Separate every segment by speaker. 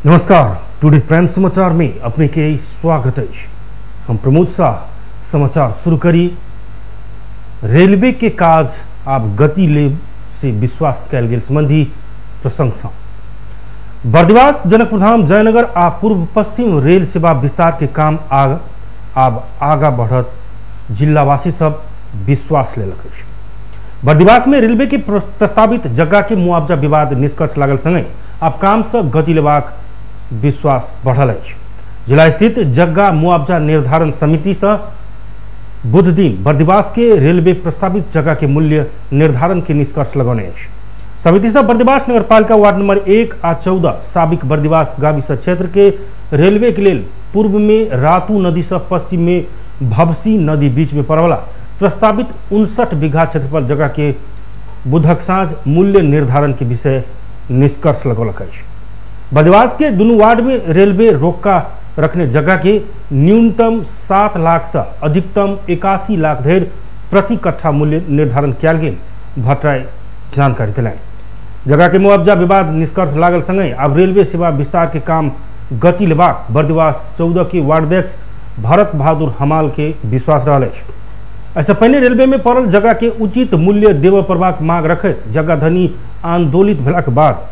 Speaker 1: नमस्कार, today prime समाचार में अपने के स्वागत है। हम प्रमोद शाह समाचार शुरू करी। रेलवे के काज आब गति ले से विश्वास कयल गेल संबंधी प्रशंसा। बर्दिवास, जनकपुरधाम, जयनगर आ पूर्व पश्चिम रेल सेवा विस्तार के काम आब आगा बढ़त जिलावासी सब विश्वास लेलक अछि। बर्दिवास में रेलवे के प्रस्तावित जगह के मुआवजा विवाद निष्कर्ष लागल संगे आब काम से गति लेबाक विश्वास बढ़ल अछि। जिला स्थित जगह मुआवजा निर्धारण समिति से बुध दिन बर्दिवास के रेलवे प्रस्तावित जगह के मूल्य निर्धारण के निष्कर्ष लगौने अछि। समिति से बर्दिवास नगरपालिका वार्ड नंबर 1 आ 14 साबिक बर्दिवास गाविस क्षेत्र के रेलवे के लेल पूर्व में रातू नदी से पश्चिम में भवसी नदी बीच में पड़वला प्रस्तावित 59 बीघा क्षेत्रफल जगह के बुधक साँझ मूल्य निर्धारण के विषय निष्कर्ष लगौलक अछि। बर्दिवास के दुनू वार्ड में रेलवे रोका रखने जगह के न्यूनतम 7 लाख से अधिकतम 81 लाख धरि प्रति कट्ठा मूल्य निर्धारण कयल गेल भट्टराई जानकारी दिलनि। जगह के मुआवजा विवाद निष्कर्ष लागल संगे आब रेलवे सेवा विस्तार के काम गति लेबाक बर्दिवास 14 के वार्डाध्यक्ष भरत बहादुर हमाल के विश्वास रहल अछि। एहिसँ पहिने रेलवे में पड़ल जगह के उचित मूल्य देबय पड़बाक मांग रखैत जगह धनी आंदोलित भेलाक बाद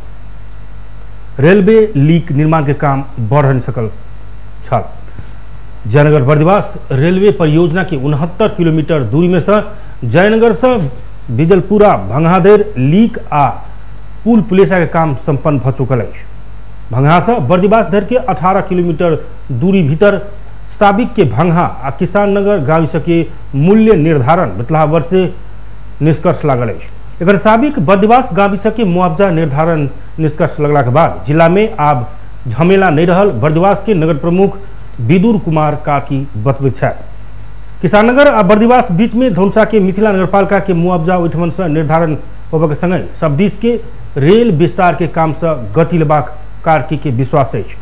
Speaker 1: रेलवे लीक निर्माण के काम बढ़ नहीं सकल छल। जयनगर बर्दिवास रेलवे परियोजना के 69 किलोमीटर दूरी में से जयनगर से बिजलपुरा भंगहा धरि लीक आ पुल पुलेसा के काम संपन्न भ चुकल अछि। भंगहा से बर्दिवास धरि के 18 किलोमीटर दूरी भीतर साबिक के भंगहा आ किसान नगर गाँव के मूल्य निर्धारण बितला वर्ष से निष्कर्ष लागल अछि। एकर साबिक बर्दिवास गाँव के मुआवजा निर्धारण निष्कर्ष लगला के बाद जिला में आब झमेला नहीं रहल बर्दिवास के नगर प्रमुख विदुर कुमार कार्की बतबैत छथि। किसाननगर आ बर्दिवास बीच में धौनसा के मिथिला नगरपालिका के मुआवजा ओहिठमन से निर्धारण होबय के संगे सब दिस के रेल विस्तार के काम से गति लेबाक कार्की के विश्वास अछि।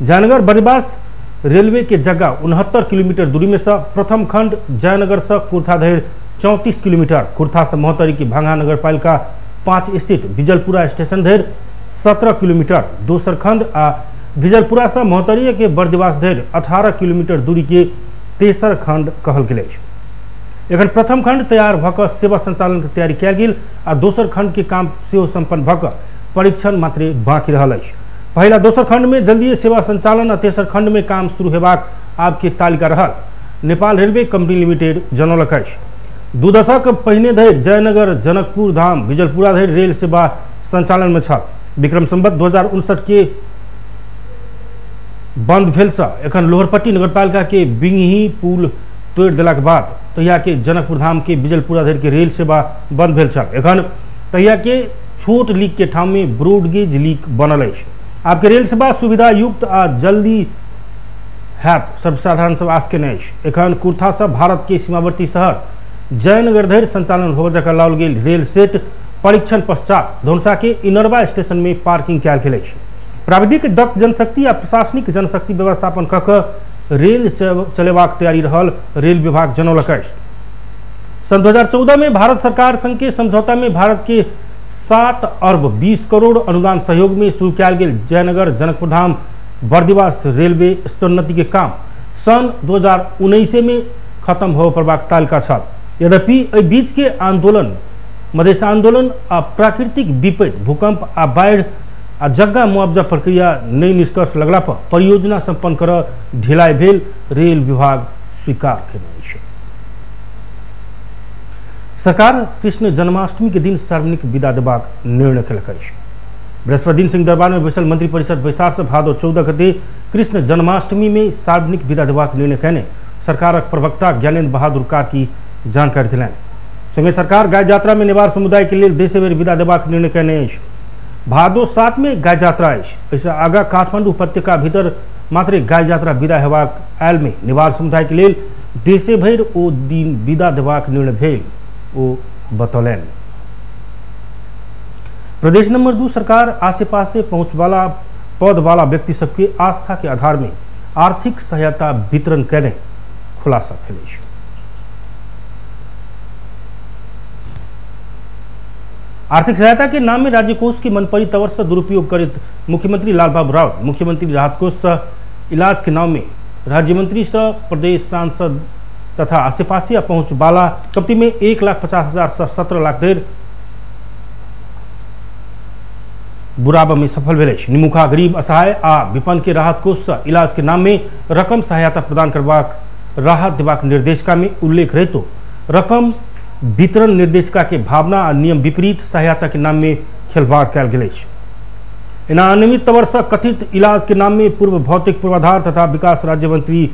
Speaker 1: जयनगर बर्दिवास रेलवे के जगह 69 किलोमीटर दूरी में से प्रथम खंड जयनगर से कुर्था धरि 34 किलोमीटर, कुर्था से महोत्तरी के भंगहा नगरपालिका 5 स्थित बिजलपुरा स्टेशन धरि 17 किलोमीटर, दोसर खंड आ बिजलपुरा से महोत्तरी के बर्दिवास धरि 18 किलोमीटर दूरी के तेसर खंड कहल गेल अछि। एखन प्रथम खंड तैयार भऽ कऽ सेवा संचालन के तैयारी कयल गेल आ दोसर खंड के काम सेहो संपन्न भऽ कऽ परीक्षण मात्रे बाकी रहल अछि। पहिला दोसर खंड में जल्दिए सेवा संचालन आ तेसर खंड में काम शुरू हेबाक आब के तालिका रहल नेपाल रेलवे कंपनी लिमिटेड जनौलक अछि। 2 दशक पहिने धरि जयनगर जनकपुर धाम बिजलपुरा धरि रेल सेवा संचालन में छल। विक्रम संवत 2059 के बंद भेल से एखन लोहरपट्टी नगरपालिका के बिंगही पुल तोड़ि देलाक बाद तहिया के जनकपुर धाम के बिजलपुरा धरि के रेल सेवा बंद भेल छल। एखन तहिया के छोट लीक के ठाम में ब्रॉडगेज लीक बनल अछि। आबके रेल सेवा सुविधा युक्त आ जल्दी हैत सर्वसाधारण सब आस केने अछि। एखन कुर्था से भारत के सीमावर्ती शहर जयनगर धरि संचालन होबय जकाँ लाओल गेल रेल सेट परीक्षण पश्चात धौनसा के इनरवा स्टेशन में पार्किंग कयल गेल अछि। प्राविधिक दक्ष जनशक्ति आ प्रशासनिक जनशक्ति व्यवस्थापन कऽ कऽ रेल चलेबाक तैयारी रहल रेल विभाग जनौलक अछि। सन 2014 में भारत सरकार संग के समझौता में भारत के 7 अरब 20 करोड़ अनुदान सहयोग में शुरू कयल गेल जयनगर जनकपुरधाम बर्दिवास रेलवे स्तरोन्नति के काम सन 2019 में खत्म होबय पड़बाक तालिका छल। यद्यपि एहि बीच के आंदोलन, मधेश आंदोलन आ प्राकृतिक विपत्ति, भूकंप आ बाढ़ि आ जगह मुआवजा प्रक्रिया नहि निष्कर्ष लगला पर परियोजना संपन्न कर ढिलाई भेल रेल विभाग स्वीकार केने अछि। सरकार कृष्ण जन्माष्टमी के दिन सार्वजनिक विदा देबाक निर्णय केलक अछि। बृहस्पति दिन सिंह दरबार में बैसल मंत्री परिषद बैसार से भादो 14 गते कृष्ण जन्माष्टमी में सार्वजनिक विदा देबाक निर्णय केने सरकारक प्रवक्ता ज्ञानेन्द्र बहादुर कार्की जानकारी दिलनि। संगे सरकार गाय यात्रा में नेवार समुदाय के लेल देशे भरि विदा देबाक निर्णय केने अछि। भादो 7 में गाय यात्रा अछि। एहिसँ आगाँ काठमांडू उपत्यका भीतर मात्रे गाय यात्रा विदा हेबाक आयल में नेवार समुदाय के लेल देशे भरि ओ दिन विदा देबाक निर्णय भेल ओ बतौलनि। प्रदेश नंबर 2 सरकार आसे पासे पहुँचवाला पद वाला व्यक्ति सबके आस्था के आधार में आर्थिक सहायता वितरण करने खुलासा भेल अछि। आर्थिक सहायता के नाम में राज्य कोष के मनपरी तवर से दुरुपयोग करैत मुख्यमंत्री लालबाबू राउत मुख्यमंत्री राहत कोष से इलाज के नाम में राज्यमंत्री से प्रदेश सांसद तथा आसेपासे पहुँच वाला कम्ती में 1,50,000 से 17 लाख धरि बुराबा में सफल भेल अछि। निमुखा गरीब असहाय आ विपन्न के राहत कोष से इलाज के नाम में रकम सहायता प्रदान करबाक राहत देबाक निर्देशिका में उल्लेख रहितो रकम वितरण निर्देशिका के भावना आ नियम विपरीत सहायता के नाम में खिलवाड़ कयल गेल अछि। एना अनियमित तौर से कथित इलाज के नाम में पूर्व भौतिक पूर्वाधार तथा विकास राज्य मंत्री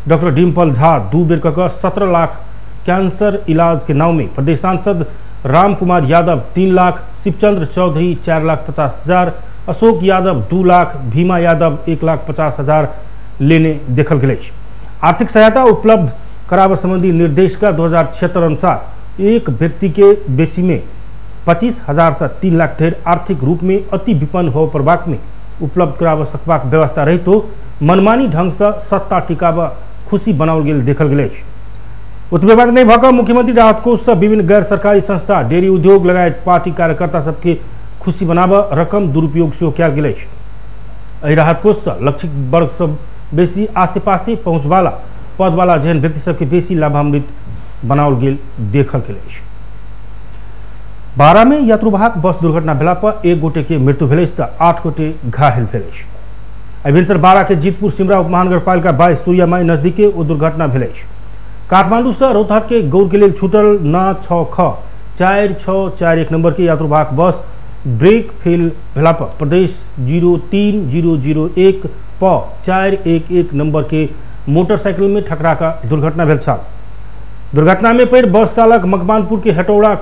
Speaker 1: डॉक्टर डिम्पल झा 2 बेर कऽ 17 लाख कैंसर इलाज के नाम में प्रदेश सांसद राम कुमार यादव 3 लाख, शिवचंद्र चौधरी 4,50,000, अशोक यादव 2 लाख, भीमा यादव 1,50,000 लेने देखल गेल अछि। आर्थिक सहायता उपलब्ध कराबऽ संबंधी निर्देशिका 2076 अनुसार एक व्यक्ति के बेसी में 25,000 से 3 लाख धरि आर्थिक रूप में अति विपन्न होबय पड़बाक में उपलब्ध कराबऽ सकबाक व्यवस्था रहितो मनमानी ढंग से सत्ता टिकाबऽ खुशी बनाओल गेल देखल गेल अछि। ओतबे बात नहीं भऽ मुख्यमंत्री राहत कोष से विभिन्न गैर सरकारी संस्था, डेयरी उद्योग लगायत पार्टी कार्यकर्ता सबके खुशी बनाबऽ रकम दुरुपयोग सेहो कयल गेल अछि। एहि राहत कोष से लक्षित वर्ग सब बेसी आसेपासे पहुँचवाला पदवाला जेहन व्यक्ति सबके बेसी लाभान्वित बनाओल गेल देखल गेल अछि। बारा में यात्रुवाहक बस दुर्घटना भेला पर 1 गोटे के मृत्यु भेल अछि तऽ 8 गोटे घायल भेल अछि। भिनसर बारा के जीतपुर सिमरा उपमहानगरपालिका 22 सूर्यामाई नजदीके ओ दुर्घटना भेल अछि। काठमांडू से रौतहट के गौर के लेल छूटल 9 6 ख 4 6 4 1 नंबर के यात्रुवाहक बस ब्रेक फेल भेला पर प्रदेश 03 0 0 1 प 4 1 1 नंबर के मोटरसाइकिल में ठकरा का दुर्घटना भेल छल। दुर्घटना में पड़ि बस चालक मकवानपुर के हेटौड़ा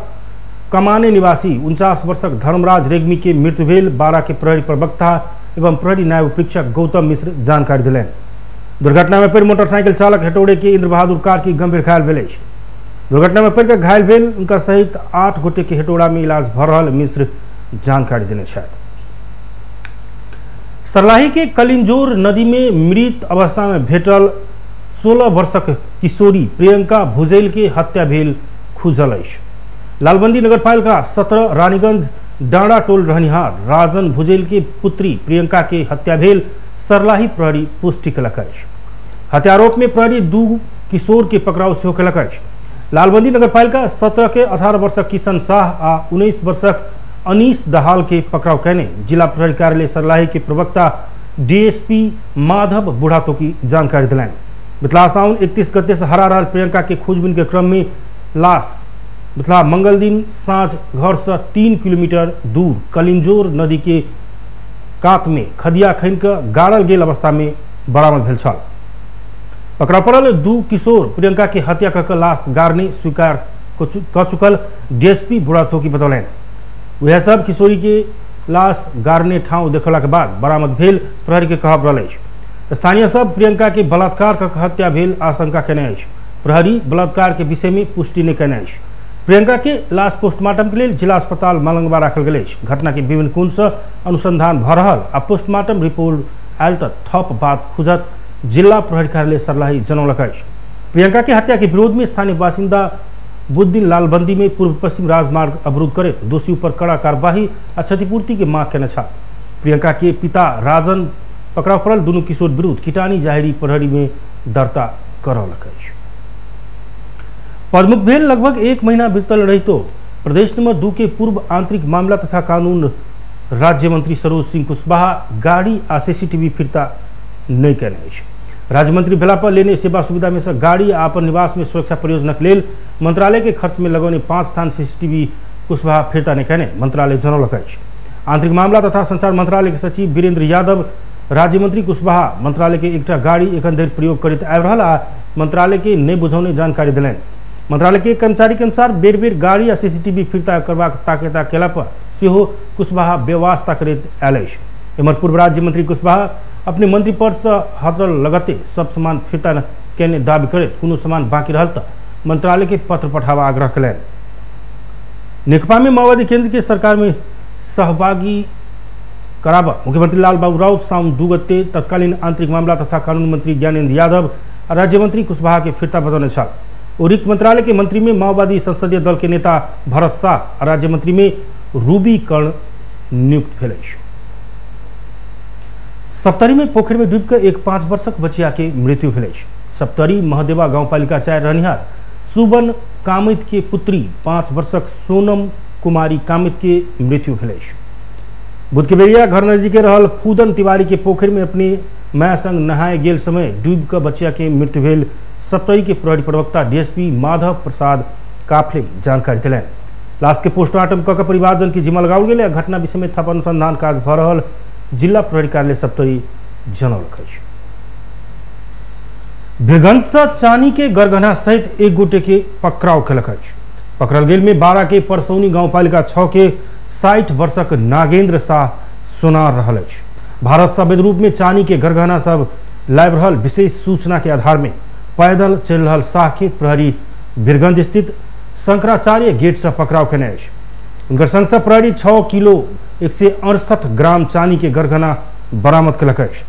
Speaker 1: कमाने निवासी 49 वर्षक धर्मराज रेग्मी के मृत्यु भेल। बारा के प्रहरी प्रवक्ता एवं प्रहरी नायब उपरीक्षक गौतम मिश्र जानकारी दिलनि। दुर्घटना में पड़ि मोटरसाइकिल चालक हेटौड़े के इंद्र बहादुर कार्की गंभीर घायल भेल अछि। दुर्घटना में पड़ि घायल भेल उनका सहित 8 गोटे के हेटौड़ा में इलाज भऽ रहल मिश्र जानकारी देने छथि। सरलाही के कलिंजोर नदी में मृत अवस्था में भेटल 16 वर्षक किशोरी प्रियंका भुजेल के हत्या भेल खुजल अछि। लालबंदी नगरपालिका 17 रानीगंज डाँडा टोल रहनिहार राजन भुजेल के पुत्री प्रियंका के हत्या भेल सरलाही प्रहरी पुष्टि कयलक अछि। हत्यारोप में प्रहरी 2 किशोर के पकड़ाव सेहो कयलक अछि। लालबंदी नगरपालिका 17 के 18 वर्षक किशन शाह आ 19 वर्षक अनीस दहाल के पकड़ाव कयने जिला प्रहरी कार्यालय सरलाही के प्रवक्ता डीएसपी माधव बुढ़ातोकी जानकारी दिलनि। बितला साउन 31 गते से हरा रहल प्रियंका के खोजबीन के क्रम में लाश बितला मंगल दिन साँझ घर से 3 किलोमीटर दूर कलिंजोर नदी के कात में खदिया खनि कऽ गाड़ल गेल अवस्था में बरामद भेल छल। पकड़ा पड़ल 2 किशोर प्रियंका के हत्या कऽ के लाश गाड़ने स्वीकार कऽ चुकल डीएसपी बुढ़ाथोकी बतौलनि। वएह सब किशोरी के लाश गाड़ने ठाउँ देखलाक बाद बरामद भेल प्रहरी के कहब रहल अछि। स्थानीय सब प्रियंका के बलात्कार कऽ हत्या भेल आशंका केने अछि। प्रहरी बलात्कार के विषय में पुष्टि नहि केने अछि। प्रियंका के लाश पोस्टमार्टम के लेल जिला अस्पताल मलंगवा राखल गेल अछि। घटना के विभिन्न कोण से अनुसंधान भऽ रहल आ पोस्टमार्टम रिपोर्ट आयल तऽ थप बात खुजत जिला प्रहरी कार्यालय सरलाही जनौलक अछि। प्रियंका के हत्या के विरोध में स्थानीय बासिन्दा बुधदिन लालबंदी में पूर्व पश्चिम राजमार्ग अवरुद्ध करैत दोषी पर कड़ा कार्यवाही आ क्षतिपूर्ति के मांग केने छल। प्रियंका के पिता राजन पकड़ाव पड़ल दुनू किशोर विरुद्ध किटानी जाहिरी प्रहरी में दर्ता करौलक अछि। पदमुक्त भेल लगभग 1 महीना बीतल रहितो प्रदेश नंबर 2 के पूर्व आंतरिक मामला तथा कानून राज्य मंत्री सरोज सिंह कुशवाहा गाड़ी आ सीसीटीवी फिर्ता नहि केने अछि। राज्यमंत्री भेला पर लेने सेवा सुविधा में से गाड़ी आ अपन निवास में सुरक्षा परियोजनाक लेल मंत्रालय के खर्च में लगौने 5 स्थान सीसीटीवी कुशवाहा फिर्ता नहि केने मंत्रालय जनौलक अछि। आंतरिक मामला तथा संचार मंत्रालय के सचिव वीरेंद्र यादव राज्यमंत्री कुशवाहा मंत्रालय के एकटा गाड़ी एखन धरि प्रयोग करैत आबि रहल आ मंत्रालय के नहि बुझौने जानकारी देलनि। मंत्रालय के कर्मचारी के अनुसार बेर बेर गाड़ी आ सीसीटीवी फिर्ता करबाक ताकेता केला पर सेहो कुशवाहा बेवास्ता करैत आयल अछि। एम्हर पूर्व राज्य मंत्री कुशवाहा अपने मंत्री पद से हटल लगते सब सामान फिर्ता केने दावी करैत कोनो सामान बाकी रहल तऽ मंत्रालय के पत्र पठाबऽ आग्रह कयलनि। नेकपा में माओवादी केंद्र के सरकार में सहभागी कराबऽ मुख्यमंत्री लालबाबू राउत साउन 2 गते तत्कालीन आंतरिक मामला तथा कानून मंत्री ज्ञानेन्द्र यादव आ राज्यमंत्री कुशवाहा के फिर्ता बतौने छल। ओ रिक्त मंत्रालय के मंत्री में माओवादी संसदीय दल के नेता भरत शाह आ राज्य मंत्री में रूबी कर्ण नियुक्त भेल अछि। सप्तरी में पोखरि में डूबि कऽ एक 5 वर्षक बचिया के मृत्यु भेल अछि। सप्तरी महदेवा गाउँपालिका 4 रहनिहार सुबन कामित के पुत्री 5 वर्षक सोनम कुमारी कामित के मृत्यु भेल अछि। बुध के बेरिया घर नजदीके रहल फूदन तिवारी के पोखरि में अपने माय संग नहाए गेल समय डूबि कऽ बचिया के मृत्यु भेल सप्तरी के प्रहरी प्रवक्ता डीएसपी माधव प्रसाद काफले जानकारी देलनि। लाश के पोस्टमार्टम कऽ के परिवारजन के जिम्मा लगाओल गेल। घटना विषय में थप अनुसंधान काज भऽ रहल जिला प्रहरी कार्यालय सप्तरी जनौलक अछि। वीरगंज सँ चानी के गरगहना सहित एक गोटे के पकड़ाव केलक अछि। पकड़ल गेल में 12 के परसौनी गाउँपालिका 6 के 60 वर्षक नागेंद्र शाह सोनार रहल अछि। भारत सँ अवैध रूप में चानी के गरगहना सब लाबि रहल विशेष सूचना के आधार में पैदल चलि रहल शाह के प्रहरी वीरगंज स्थित शंकराचार्य गेट से पकड़ाव केने अछि। हुनकर संग सँ प्रहरी 6 किलो 168 ग्राम चानी के गरगहना बरामद केलक अछि।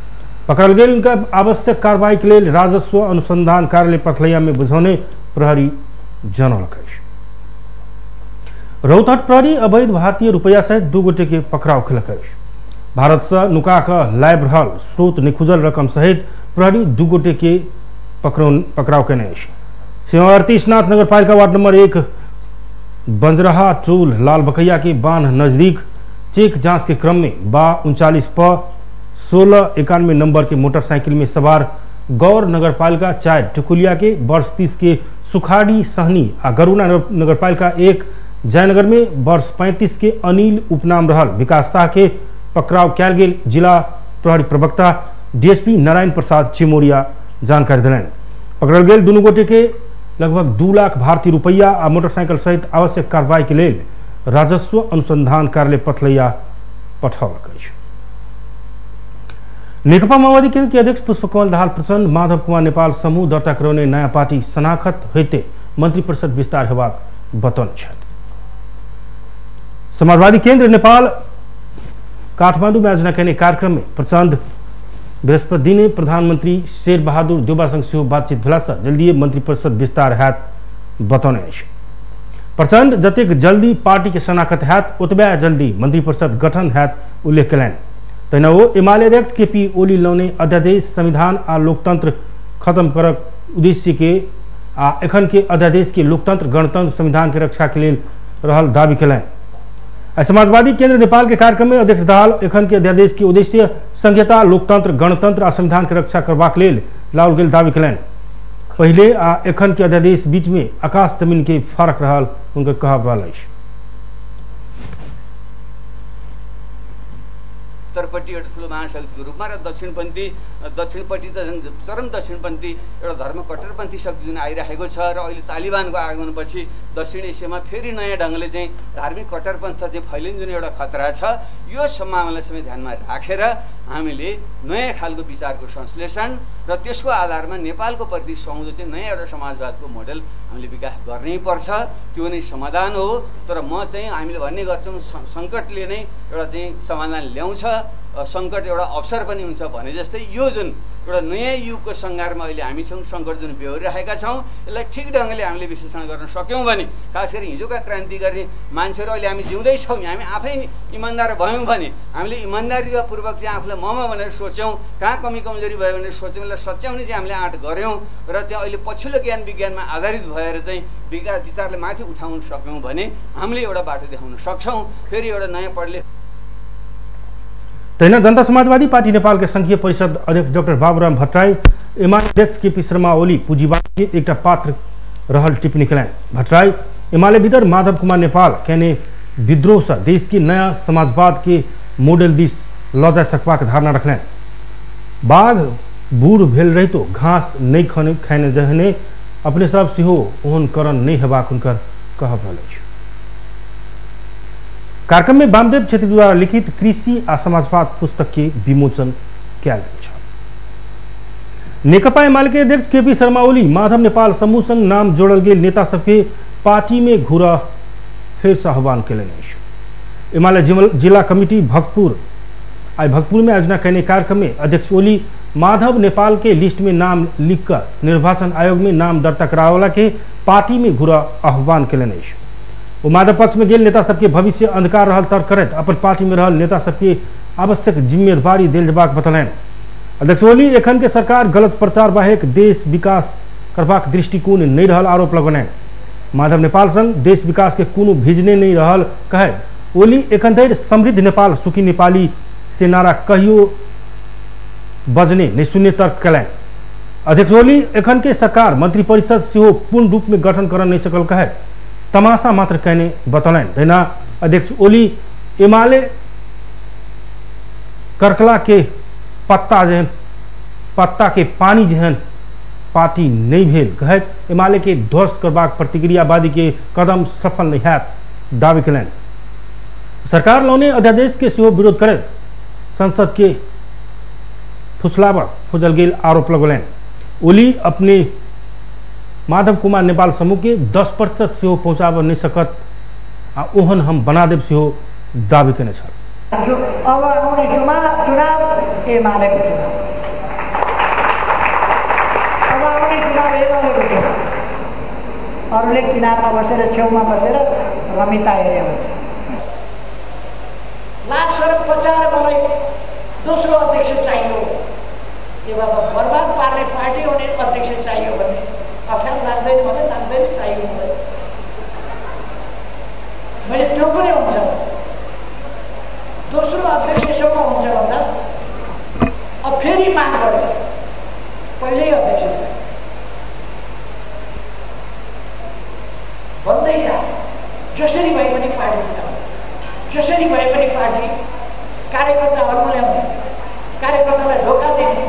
Speaker 1: पकड़ल गेल उनका आवश्यक कार्रवाई के लेल राजस्व अनुसंधान कार्यालय पथलैया में बुझौने प्रहरी जनौलक अछि। रौतहट प्रहरी अवैध भारतीय रुपैया सहित 2 गोटे के पकड़ाव केलक अछि। भारत से नुका कऽ लाबि रहल स्रोत निखुजल रकम सहित प्रहरी 2 गोटे के पकड़ाव केने अछि। सीमावर्ती स्नात नगरपालिका वार्ड नंबर 1 बंजरहा टोल लाल बकैया के बांध नजदीक चेक जांच के क्रम में बा 39 प 1691 नंबर के मोटरसाइकिल में सवार गौर नगरपालिका 4 टिकुलिया के वर्ष 30 के सुखाड़ी सहनी आ गरुणा नगरपालिका 1 जयनगर में वर्ष 35 के अनिल उपनाम रहल विकास शाह के पकड़ाव कयल गेल जिला प्रहरी प्रवक्ता डीएसपी नारायण प्रसाद चिमोरिया जानकारी देलनि। पकड़ल गेल दुनू गोटे के लगभग 2 लाख भारतीय रुपैया आ मोटरसाइकिल सहित आवश्यक कार्रवाई के लेल राजस्व अनुसंधान कार्यालय पथलैया पठौलक अछि। नेकपा माओवादी केंद्र के अध्यक्ष पुष्पकमल दाहाल प्रचण्ड माधव कुमार नेपाल समूह दर्ता करौने नयाँ पार्टी शनाखत होइते मंत्रिपरिषद विस्तार हेबाक बतौने छथि। समाजवादी केंद्र नेपाल काठमांडू में आयोजना केने कार्यक्रम में प्रचण्ड बृहस्पति दिन प्रधानमंत्री शेर बहादुर देउबा संग सेहो बातचीत भेलासँ जल्दिए मंत्रिपरिषद विस्तार हैत बतौने अछि। प्रचण्ड जतेक जल्दी पार्टी के शनाखत हैत ओतबे जल्दी मंत्रिपरिषद गठन हैत उल्लेख कयलनि। तहिना ओ एमाले अध्यक्ष केपी ओली लौने अध्यादेश संविधान आ लोकतंत्र खत्म करक उद्देश्य के आ एखन के अध्यादेश के लोकतंत्र गणतंत्र संविधान के रक्षा के लेल रहल दावी कयलनि। समाजवादी केंद्र नेपाल के कार्यक्रम में अध्यक्ष दाहाल एखन के अध्यादेश के उद्देश्य संघीयता लोकतंत्र गणतंत्र आ संविधान के रक्षा करबाक लेल लाओल गेल दावी कयलनि। पहिले आ एखन के अध्यादेश बीच में आकाश जमीन के फर्क रहल हुनकर कहब रहल अछि।
Speaker 2: उत्तरपट्टि एउटा ठुलो महाशक्तिको रूपमा र दक्षिणपन्थी दक्षिणपट्टि त झन् चरम दक्षिणपन्थी एउटा धर्म कट्टरपन्थी शक्ति जुन आइरहेको छ र अहिले तालिबानको आगमनपछि दक्षिण एसियामा फेरि नयाँ ढङ्गले चाहिँ धार्मिक कट्टरपन्थ चाहिँ फैलिने जुन एउटा खतरा छ, यो सम्भावनालाई समेत ध्यानमा राखेर हामीले नयाँ खालको विचारको संश्लेषण र त्यसको आधारमा नेपालको प्रति सुहाउँदो चाहिँ नयाँ एउटा समाजवादको मोडल हामीले विकास गर्नै पर्छ। त्यो नै समाधान हो। तर म चाहिँ हामीले भन्ने गर्छौँ सङ्कटले नै एउटा चाहिँ समाधान ल्याउँछ, सङ्कट एउटा अवसर पनि हुन्छ भने जस्तै यो जुन एउटा नयाँ युगको सङ्घारमा अहिले हामी छौँ, सङ्कट जुन बेहोरिरहेका छौँ, यसलाई ठिक ढङ्गले हामीले विश्लेषण गर्न सक्यौँ भने खास गरी हिजोका क्रान्ति गर्ने मान्छेहरू अहिले हामी जिउँदैछौँ, हामी आफै इमान्दार भयौँ भने हामीले इमान्दारीपूर्वक चाहिँ आफूलाई मम भनेर सोच्यौँ, कहाँ कमी कमजोरी भयो भनेर सोच्यौँ, यसलाई सच्याउने चाहिँ हामीले आँट गऱ्यौँ र चाहिँ अहिले पछिल्लो ज्ञान विज्ञानमा आधारित भएर चाहिँ विकास विचारले माथि उठाउन सक्यौँ भने हामीले एउटा बाटो देखाउन सक्छौँ। फेरि एउटा नयाँ पढले।
Speaker 1: तहिना जनता समाजवादी पार्टी नेपाल के संघीय परिषद अध्यक्ष डॉक्टर बाबूराम भट्टराई एमाले अध्यक्ष केपी शर्मा ओली पूंजीवाद के एकटा पात्र रहल टिप्पणी कयलनि। भट्टराई एमाले भीतर माधव कुमार नेपाल केने विद्रोह से देश के नया समाजवाद के मॉडल दिस लऽ जा सकबाक धारणा रखलनि। बाघ बूढ़ भेल रहितो घास नहि खाने जहने अपने सब सेहो ओहन करण नहि हेबाक हुनकर कहब रहल अछि। कार्यक्रम में वामदेव छेत्री द्वारा लिखित कृषि आ समाजवाद पुस्तक के विमोचन कयल गेल छल। नेकपा एमाले के अध्यक्ष केपी शर्मा ओली माधव नेपाल समूह संग नाम जोड़ल गेल नेता सबके पार्टी में घुरा फेर से आह्वान कयलनि अछि। एमाले जिला कमिटी भक्तपुर आई भक्तपुर में आयोजना कयने कार्यक्रम में अध्यक्ष ओली माधव नेपाल के लिस्ट में नाम लिखकर निर्वाचन आयोग में नाम दर्ता करावला के पार्टी में घुरा आह्वान कयलनि अछि। ओ माधव पक्ष में गेल नेता सबके भविष्य अंधकार रहल तर्क करैत अपन पार्टी में रहल नेता सबके आवश्यक जिम्मेदारी देल जेबाक बतौलनि। अध्यक्ष ओली एखन के सरकार गलत प्रचार बाहेक देश विकास करबाक दृष्टिकोण नहि रहल आरोप लगौलनि। माधव नेपाल संग देश विकास के कोनो भिजने नहीं रहल कहे ओली एखन धरि समृद्ध नेपाल सुखी नेपाली से नारा कहियो बजने नहीं सुनने तर्क कयलनि। अध्यक्ष ओली एखन के सरकार मंत्रिपरिषद सेहो पूर्ण रूप में गठन कर नहीं सकल कहे तमाशा मात्र कहने बतौलनि। तहिना अध्यक्ष ओली एमाले करकला के पत्ता जेहन पत्ता के पानी जेहन पार्टी नहीं भेल कहैत एमाले के ध्वस्त करबाक प्रतिक्रियावादी के कदम सफल नहीं हैत दावी कयलनि। सरकार लौने अध्यादेश के सेहो विरोध करैत संसद के फुसलाबऽ खोजल गेल आरोप लगौलनि। ओली अपने माधव कुमार नेपाल समूह के 10% सेहो पहुँचाबऽ नहीं सकत आ ओहन हम बना देब सेहो दावी केने छल।
Speaker 3: अब आउने चुनाव एमालेको चुनाव, अब आउने चुनाव एमालेको चुनाव। अरूले किनारमा बसेर छेउमा बसेर रमिता हेरे हुन्छ। लासर पचाएर मलाई दोस्रो अध्यक्ष चाहियो, ए बाबा बर्बाद पार्ने पार्टी हुने अध्यक्ष चाहियो भन्ने अप्ठ्यारो लाग्दैन भने लाग्दैन, चाहियो मलाई। मैले त्यो पनि हुन्छ, दोस्रो अध्यक्षसम्म हुन्छ भन्दा अब फेरि माग गरेँ पहिल्यै अध्यक्ष चाहियो भन्दै जा। जसरी भए पनि पार्टी मिलाउने, जसरी भए पनि पार्टी कार्यकर्ताहरू ल्याउने, कार्यकर्तालाई धोका दिने,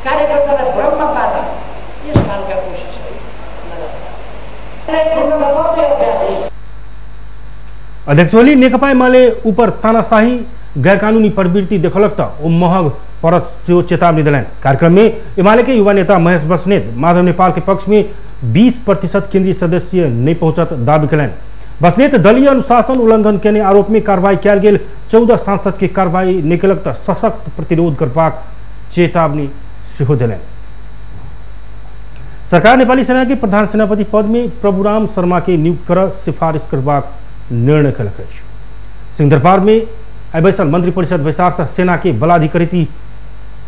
Speaker 3: कार्यकर्तालाई भ्रममा पार्ने यस खालका कोसिसहरू लगातार।
Speaker 1: अध्यक्ष ओली नेकपा एमाले ऊपर तानाशाही गैरकानूनी प्रवृत्ति देखलक त ओ महग परत सेहो चेतावनी देलनि। कार्यक्रम में एमाले के युवा नेता महेश बस्नेत माधव नेपाल के पक्ष में 20% केंद्रीय सदस्य नहीं पहुंचत दावी कयलनि। बस्नेत दलीय अनुशासन उल्लंघन केने आरोप में कार्रवाई कयल गेल 14 सांसद के कार्रवाई नहि केलक त सशक्त प्रतिरोध करबाक चेतावनी सेहो देलनि। सरकार नेपाली सेना के प्रधान सेनापति पद में प्रभुराम शर्मा के नियुक्त कर सिफारिश करबाक निर्णय कयलक अछि। सिंहदरबार में आइ बैसल मंत्रिपरिषद बैसार से सेना के बलाधिकृति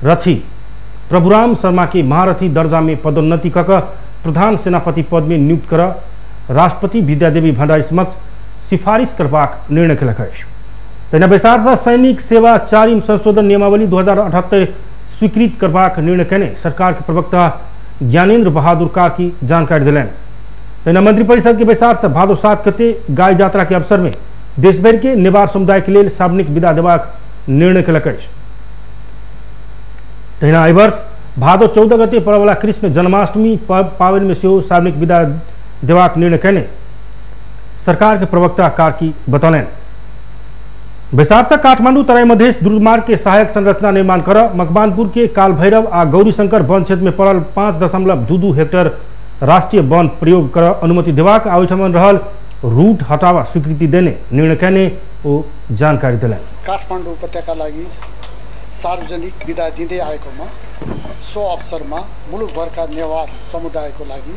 Speaker 1: रथी प्रभुराम शर्मा के महारथी दर्जा में पदोन्नति कऽ प्रधान सेनापति पद में नियुक्त कर राष्ट्रपति विद्यादेवी भण्डारी समक्ष सिफारिश करबाक निर्णय कयलक अछि। तहिना बैसार से सैनिक सेवा चारिम संशोधन नियमावली 2078 स्वीकृत करबाक निर्णय कयने सरकार के प्रवक्ता ज्ञानेन्द्र बहादुर कार्की जानकारी देलनि। तहिना मंत्रिपरिषद के बैसार से भादो 7 गते गाय यात्रा के अवसर में देशभरि के नेवार समुदाय के लेल सार्वजनिक विदा देबाक निर्णय कयलक अछि। तहिना एहि वर्ष भादो 14 गते पड़यवला कृष्ण जन्माष्टमी पावनि में सेहो सार्वजनिक विदा देबाक निर्णय कयने सरकार के प्रवक्ता कार्की बतौलनि। बैसार से काठमांडू तराई मधेश द्रुतमार्ग के सहायक संरचना निर्माण कर मकवानपुर के कालभैरव आ गौरीशंकर वन क्षेत्र में पड़ल 5.22 हेक्टर राष्ट्रीय वन प्रयोग कर अनुमति देबाक आ ओहिठाम रहल रूट हटावा स्वीकृति देने निर्णय कयने ओ जानकारी देलनि।
Speaker 4: काठमाडौँ उपत्यका लागि सार्वजनिक बिदा दिँदै आएकोमा सो अवसरमा मुलुकभरका नेवार समुदायको लागि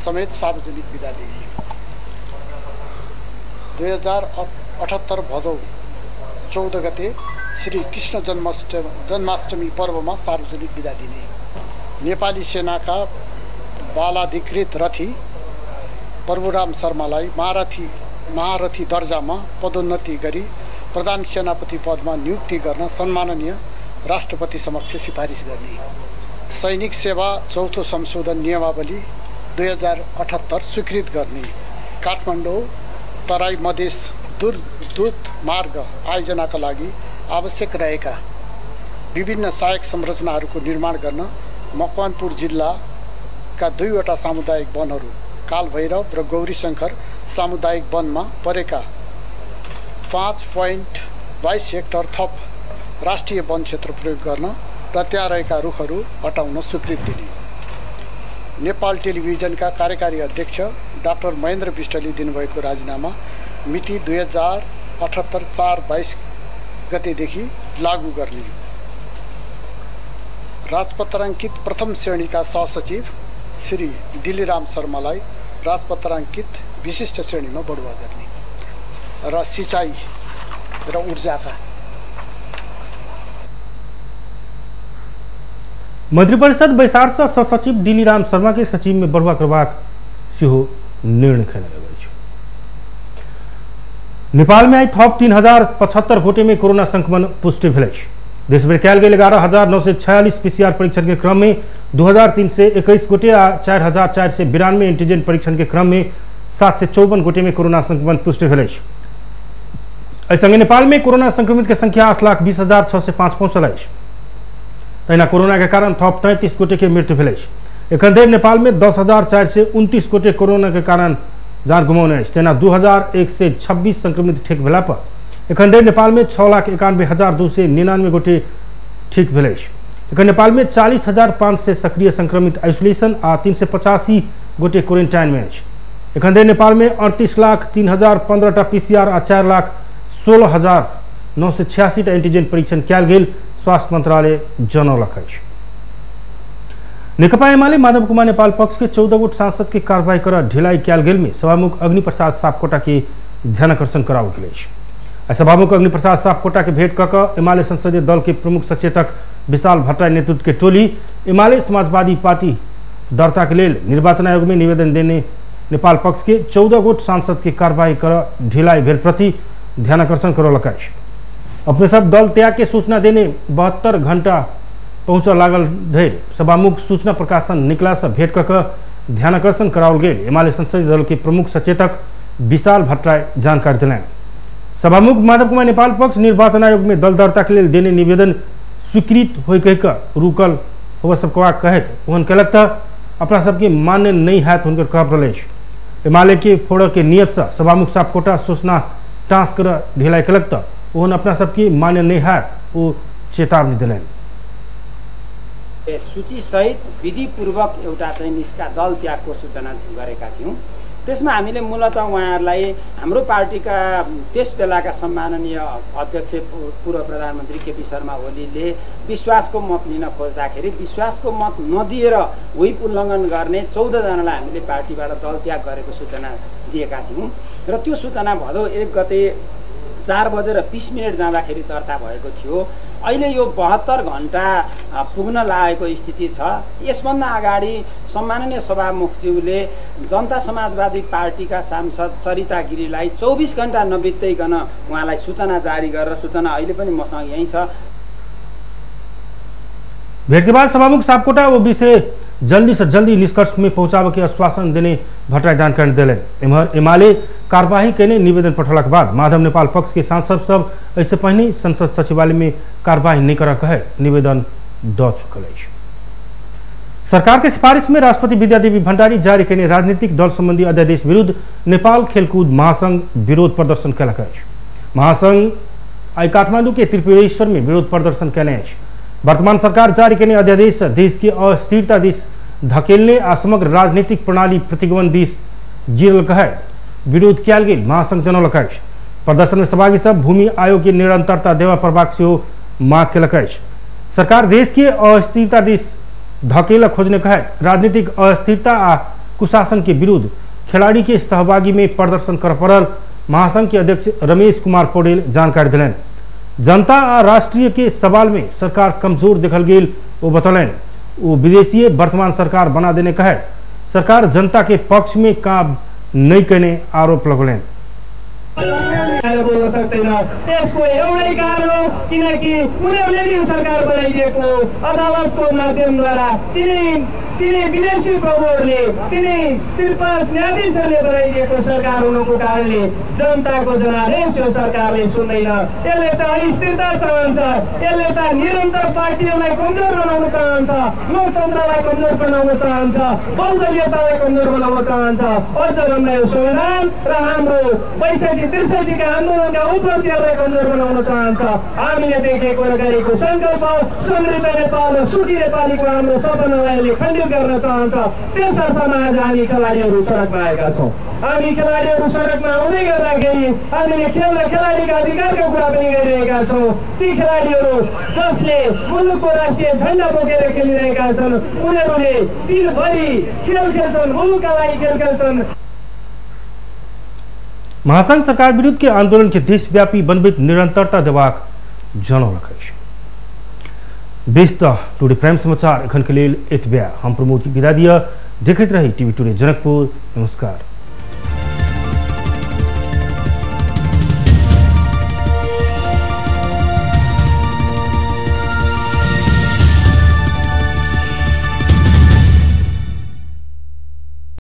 Speaker 4: समेत सार्वजनिक बिदा दिने। 2078 भदौ 14 गते श्री कृष्ण जन्माष्टमी पर्वमा सार्वजनिक बिदा दिने। नेपाली सेनाका बालाधिकृत रथी प्रभुराम शर्मालाई महारथी दर्जामा पदोन्नति गरी प्रधान सेनापति पदमा नियुक्ति गर्न सम्माननीय राष्ट्रपति समक्ष सिफारिस गर्ने। सैनिक सेवा चौथो संशोधन नियमावली 2078 स्वीकृत गर्ने। काठमाडौँ तराई मधेस द्रुत मार्ग आयोजनाका लागि आवश्यक रहेका विभिन्न सहायक संरचनाहरूको निर्माण गर्न मकवानपुर जिल्लाका दुईवटा सामुदायिक वनहरू कालभैरव र गौरीशङ्कर सामुदायिक वनमा परेका 5.22 हेक्टर थप राष्ट्रिय वन क्षेत्र प्रयोग गर्न र त्यहाँ रहेका रुखहरू हटाउन स्वीकृति दिने। नेपाल टेलिभिजनका कार्यकारी अध्यक्ष डाक्टर महेन्द्र विष्टले दिनुभएको राजीनामा मिति 2078 4/22 गतेदेखि लागू गर्ने। राजपत्राङ्कित प्रथम श्रेणीका सहसचिव श्री दिल्लीराम शर्मालाई राजपत्राङ्कित विशिष्ट श्रेणीमा बढुवा गर्ने र सिँचाइ र ऊर्जाका
Speaker 1: मंत्रिपरिषद बैसार से सचिव दिलीराम शर्मा के सचिव में बढ़ुआ करबाक सेहो निर्णय कयल गेल अछि। नेपाल में आई थप 3075 गोटे में कोरोना संक्रमण पुष्टि भेल अछि। देशभरि कयल गेल 11,946 पीसीआर परीक्षण के क्रम में 2,321 गोटे आ 4,492 एंटीजन परीक्षण के क्रम में 754 गोटे में कोरोना संक्रमण पुष्टि भेल अछि। एहि संगे नेपाल में कोरोना संक्रमित के संख्या 8,20,605 पहुंचल अछि। तहिना कोरोना के कारण थप 33 गोटे के मृत्यु भेल अछि। एखन धरि नेपाल में 10,429 गोटे कोरोना के कारण जान गुमौने अछि। तहिना 2,126 संक्रमित ठीक भेला पर एखन धरि नेपाल में 6,91,299 गोटे ठीक भेल अछि। एखन नेपाल में 40,500 सक्रिय संक्रमित आइसोलेशन आ 385 गोटे क्वारेंटाइन में अछि। एखन धरि नेपाल में 38,03,015 टा पीसीआर आ 4,16,986 टा एंटीजन परीक्षण कयल गेल स्वास्थ्य मंत्रालय जनौलक अछि। नेकपा एमाले माधव कुमार नेपाल पक्ष के 14 गोट सांसद के कार्रवाई कर ढिलाई कयल गेल में सभामुख अग्निप्रसाद सापकोटा के ध्यानाकर्षण कराओल गेल अछि। सभामुख अग्निप्रसाद सापकोटा के भेंट कऽ कऽ एमाले संसदीय दल के प्रमुख सचेतक विशाल भट्टराई नेतृत्व के टोली एमाले समाजवादी पार्टी दर्ता के लेल निर्वाचन आयोग में निवेदन देने नेपाल पक्ष के 14 गोट सांसद के कार्रवाई कर ढिलाई भेल प्रति ध्यानाकर्षण करौलक अछि। अपने सब दल त्याग के सूचना देने 72 घंटा पहुँचऽ लागल धरि सभामुख सूचना प्रकाशन निकला से भेंट कऽ कऽ ध्यानाकर्षण कराओल गेल एमाले संसदीय दल के प्रमुख सचेतक विशाल भट्टराई जानकारी देलनि। सभामुख माधव कुमार नेपाल पक्ष निर्वाचन आयोग में दल दर्ता के लेल देने निवेदन स्वीकृत हो कहि कऽ रुकल होबऽ सब कहैत ओहन कयलक तऽ अपना सबके मान्य नहीं हैत हुनकर कहब रहल अछि। एमाले के फोड़ऽ के नियत से सभामुख सापकोटा सूचना टाँस कर ढिलाई कयलक तऽ ओहन अपना सबके मान्य नहीं हैत ओ चेतावनी देलनि।
Speaker 5: सूची सहित विधिपूर्वक एउटा चाहिँ निष्का दल त्यागको सूचना गरेका थियौँ। त्यसमा हामीले मूलतः उहाँहरूलाई हाम्रो पार्टीका त्यस बेलाका सम्माननीय अध्यक्ष पूर्व प्रधानमन्त्री केपी शर्मा ओलीले विश्वासको मत लिन खोज्दाखेरि विश्वासको मत नदिएर व्हिप उल्लङ्घन गर्ने 14 जनालाई हामीले पार्टीबाट दल त्याग गरेको सूचना दिएका थियौँ र त्यो सूचना भदौ 1 गते 4:20 जाँदाखेरि दर्ता भएको थियो। अहिले यो 72 घन्टा पुग्न लागेको स्थिति छ। यसभन्दा अगाडि सम्माननीय सभामुखज्यूले जनता समाजवादी पार्टीका सांसद सरिता गिरीलाई 24 घन्टा नबित्दैकन उहाँलाई सूचना जारी गरेर सूचना अहिले पनि मसँग यहीँ छ।
Speaker 1: भेट के बाद सभामुख सापकोटा वो विषय जल्दी से जल्दी निष्कर्ष में पहुंचावे के आश्वासन देने भट्टराई जानकारी दिले। एम्हर एमाले कार्यवाही केने निवेदन पठौलाक बाद माधव नेपाल पक्ष के सांसद सब एहिसँ पहिने संसद सचिवालय में कार्यवाही नहीं कर कहे निवेदन द चुकल अछि। सरकार के सिफारिश में राष्ट्रपति विद्यादेवी भण्डारी जारी केने राजनीतिक दल संबंधी अध्यादेश विरुद्ध नेपाल खेलकूद महासंघ विरोध प्रदर्शन कयलक अछि। महासंघ आई काठमांडू के त्रिपुरेश्वर में विरोध प्रदर्शन कयने अछि। वर्तमान सरकार जारी केने अध्यादेश देश के अस्थिरता दिस धकेलने आ समग्र राजनीतिक प्रणाली प्रतिगमन दिस गिरल कहे विरोध कयल गेल महासंघ जनौलक अछि। प्रदर्शन में सहभागी सब भूमि आयोग के निरंतरता देवा पड़बाक सेहो मांग केलक अछि। सरकार देश के अस्थिरता दिस धकेल खोजने कहे राजनीतिक अस्थिरता आ कुशासन के विरुद्ध खिलाड़ी के सहभागी में प्रदर्शन कर पड़ल महासंघ के अध्यक्ष रमेश कुमार पौडेल जानकारी दिलनि। जनता आ राष्ट्रीय के सवाल में सरकार कमजोर देखल गेल वो बतौलनि। वो विदेशी वर्तमान सरकार बना देने कहे सरकार जनता के पक्ष में काम नहीं करने आरोप लगौलनि।
Speaker 6: बोल्न सक्दैन यसको एउटै कारण हो किनकि उनीहरूले नै सरकार बनाइदिएको अदालतको माध्यमद्वारा तिनै विदेशी प्रभुहरूले तिनै सिर्फ न्यायाधीशहरूले बनाइदिएको सरकार हुनुको कारणले जनताको जनादेश यो सरकारले सुन्दैन। यसले त अस्थिरता चाहन्छ, यसले त निरन्तर पार्टीहरूलाई कमजोर बनाउन चाहन्छ, लोकतन्त्रलाई कमजोर बनाउन चाहन्छ, बहुदलीयतालाई कमजोर बनाउन चाहन्छ। अझ हामीलाई यो संविधान र हाम्रो 65 63 का आन्दोलनका उपलब्धिहरूलाई कमजोर बनाउन चाहन्छ। हामीले देखेको र गरेको संकल्प समृद्ध नेपाल र सुखी नेपालीको हाम्रो सपनालाई यसले खण्डित गर्न चाहन्छ। त्यस अर्थमा आज हामी खेलाडीहरू सडकमा आएका छौँ। हामी खेलाडीहरू सडकमा आउँदै गर्दाखेरि हामीले खेल र खेलाडीका अधिकारको कुरा पनि गरिरहेका छौँ। ती खेलाडीहरू जसले मुलुकको राष्ट्रिय झन्डा बोकेर खेलिरहेका छन् उनीहरूले दिनभरि खेल खेल्छन्, मुलुकका लागि खेल खेल्छन्।
Speaker 1: महासंघ सरकार विरुद्ध के आंदोलन के देशव्यापी बनबैत निरंतरता देबाक जनौलक अछि। बेस त टुडे प्राइम समाचार एखन के लेल एतबे। हम प्रमोद के विदा दिअ। देखैत रही टीवी टुडे जनकपुर। नमस्कार।